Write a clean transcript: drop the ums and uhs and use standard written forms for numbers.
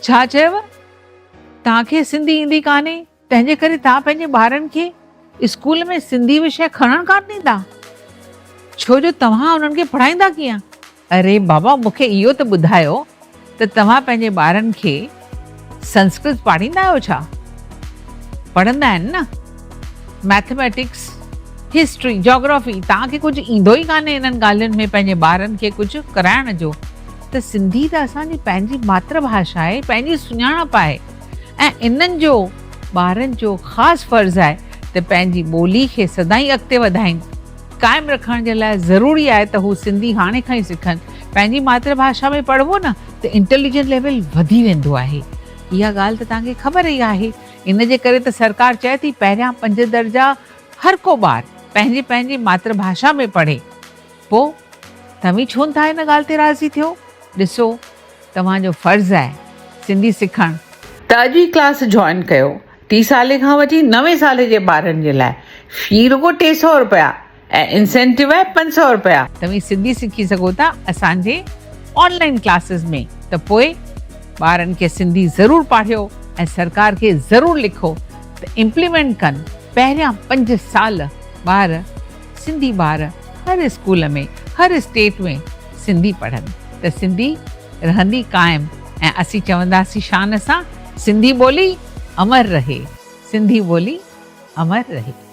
ڇا چيو؟ توهان کي سنڌي ايندي ڪانهي، تنهن جي ڪري توهان پنهنجي ٻارن کي اسڪول ۾ سنڌي وشيه کڻڻ ڪانه ڏيندا؟ ڇو جو توهان انهن کي پڙهائيندا ڪيئن؟ اري بابا مون کي اهو ته ٻڌايو ته توهان پنهنجي ٻارن کي سنسڪرت پاڙهيندا آهيو ڇا؟ پڙهندا آهن نه؟ مئٿميٽڪس، هسٽري، جاگرافي توهان کي ڪجهه ايندو ئي ڪانهي انهن ڳالهين ۾ پنهنجي ٻارن کي ڪجهه ڪرائڻ جو ته سنڌي ته اسان جي پنهنجي ماتر ڀاشا آهي، پنهنجي سڃاڻپ آهي ۽ انهن جو ٻارن جو خاص فرض آهي ته پنهنجي ٻولي کي سدائين اڳتي وڌائين. قائم رکڻ جي لاء ضروري آهي ته هو سنڌي هاڻي کان ئي سکن. پنهنجي ماتر ڀاشا ۾ پڙهبو نه ته انٽيليجنٽ ليول وڌي ويندو آهي. اها ڳالهه ته توهان کي خبر ئي آهي. ان جي ڪري ته سرڪار چئي ٿي پهريان پنج درجا هر ڪو ٻار پنهنجي پنهنجي ماتر ڀاشا ۾ پڙهي. پوء توهين ڇو نٿا ان ڳالهه تي راضي ٿيو؟ ڏسو توهان جو فرض آهي سنڌي سکڻ. ته اڄ ئي ڪلاس جوائن ڪيو. ٽي سالي کان وٺي نوين سالي جي ٻارن جي لاء في رڳو 300 رپيا ۽ انسينٽو آهي 500 رپيا. توهين سنڌي سکي سگهو ٿا اسان جي آن لائين ڪلاسز ۾ ته پوء ٻارن کي سنڌي ضرور پاڙهيو ۽ سرڪار کي ضرور لکو ته امپليمينٽ ڪن پهريان پنج سال ٻار سنڌي ٻار هر اسڪول ۾ هر اسٽيٽ ۾ سنڌي پڙهن ته سنڌي رهندي قائم ۽ اسين چونداسين شان سان سنڌي ٻولي امر رهي سنڌي ٻولي امر رهي.